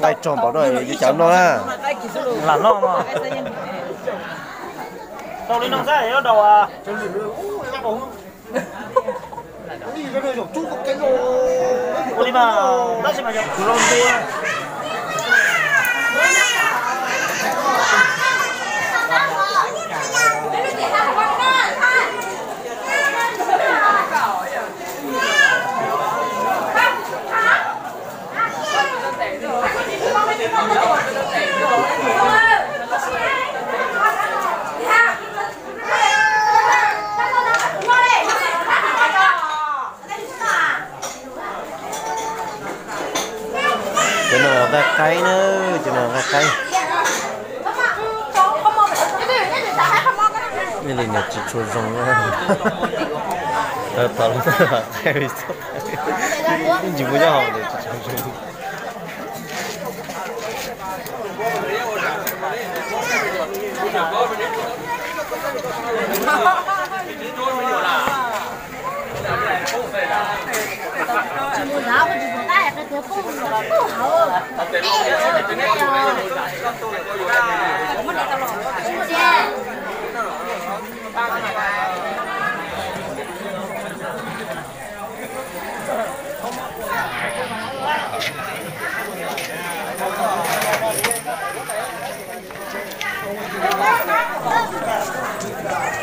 Laij rog npaum no yus cov no na. Lam noj mas. Tau li no xwb, dau. Ua li mas tab sis mas yog kuv los ntua. Cov no nqaij qaib na, cov no nqaij qaib. Li niam tsis tshua zoo, thaum lawv qaib li txhob, ib ntsis muaj nyob hauv tsis tshua zoo.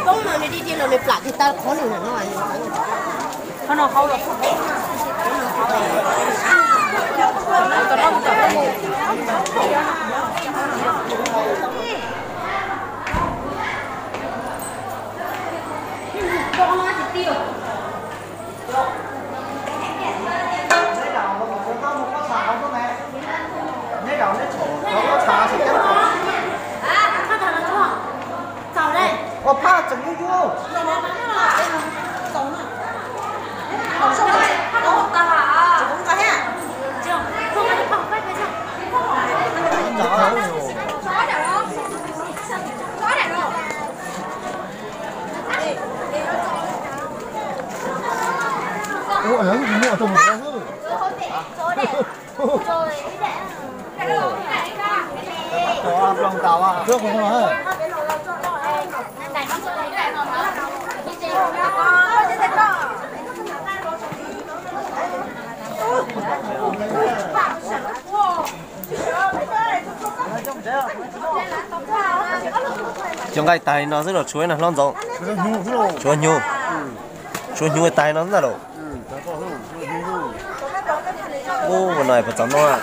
Poob no nws dig dig los nws plam kiag tau qhov nws no. Ua phaj tseem yuj yuj. Ua, ntawd mus rau mus rau xwb. Cov nqaij tag li no xwb los tshuav na hlob Ntxoov? Tshuav hnyuv, tshuav hnyuv tag li no xwb ntag lauj. Ub, no puas txaus noj?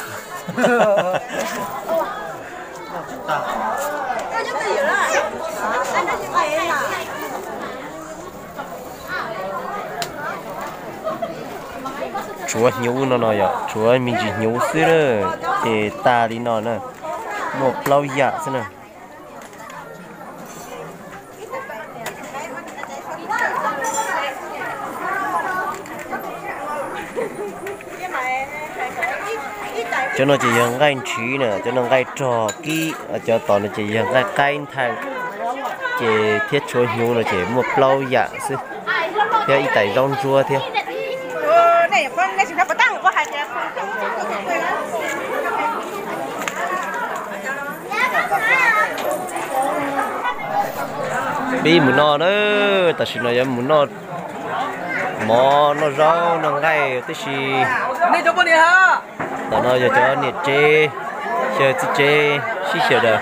Tshuav hnyuv no no yom, tshuav me ntsis hnyuv xwb na, ces tag li no na, muaj plaub yam xwb na. Cov no ces yog nqaij ntshiv na, cov no nqaij rog kib, cov tom no ces yog nqaij qaib nthaw, ces thiab tshuav hnyuv no ces muaj plaub yam xwb, thiab ib tais zaub ntsuab thiab. Peb mus noj na, tam sim no yuav mus noj mov noj zaub noj nqaij tib si. Tom no yog cov niam tsev, xyaw txiv tsev sib xyaw daws.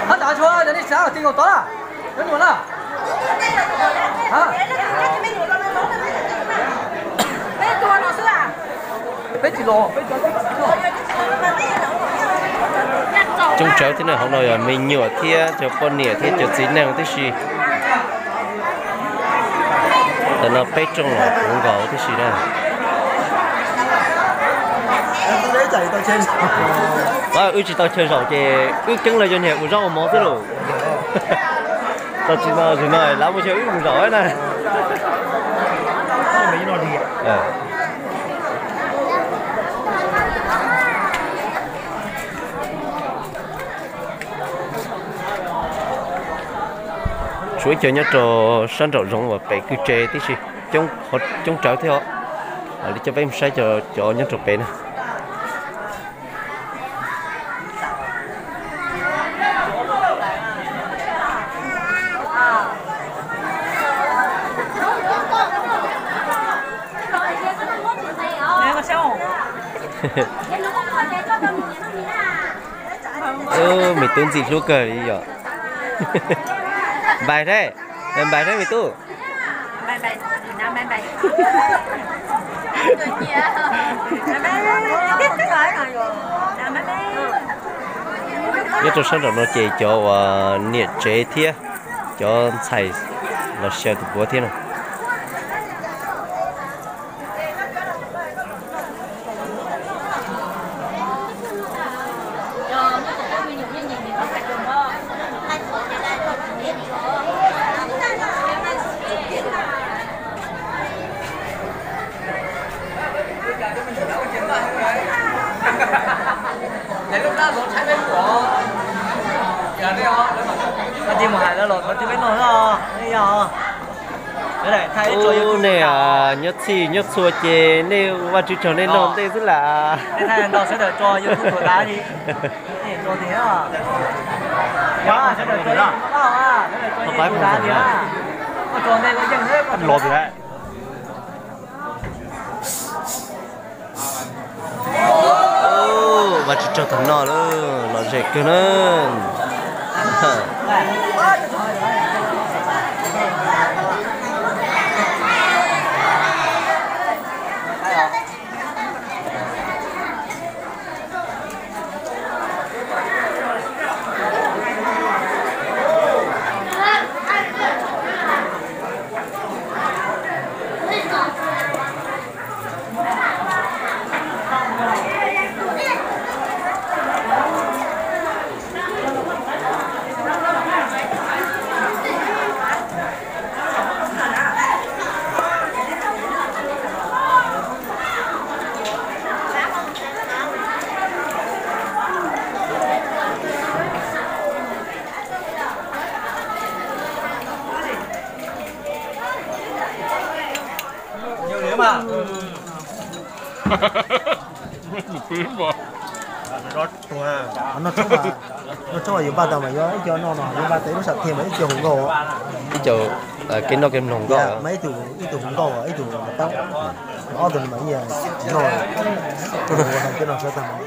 Hab tas tshua cov nej xav los ti nkaus tod lawm, cov nyuam na. Peb tuag no xwb a. Coob tsawv thiab na, hauv no yog me nyuam thiab cov poj niam thiab cov txiv neej tib si. Tam no peb rooj los puv nkaus tib si na. Wb tsis tau chaw zaum ces wb keeb los yog niag ua zaub ua mov xwb lauj. Tau tsis no, tsis no lawv muaj chaw wb mus zaum na. Tshuav ib co nyob rau sab nraum zoov uas pem kwj tse tib si, coob rawv thiab os. Li coj peb mus saib cov nyob rau pem na. Me tub ntxim hlub kawg li yom. Npais thiab, npais thiab me tub. Nyob rau sab nraum no ces cov uas niam tsev thiab cov ntxhais los xyaw tus puav thiab no. Ub, nej nyob txhij nyob txhua ces nej ua Vajtswv tsaug nej noj ntej xwb lam. Los tsis raug tag no lawm, lom zem kawg na. Noj tshoob yuav npaj tau mas yuav ib co noj no, yuav npaj tau ib lub sam thiaj mas ib co hu nkauj. Ib co kev noj kev mloog nkauj. Mas ib tug hu nkauj, ib tug mus tab, ob tug no mas ib yam noj, ua hais cov no sawv tag mas.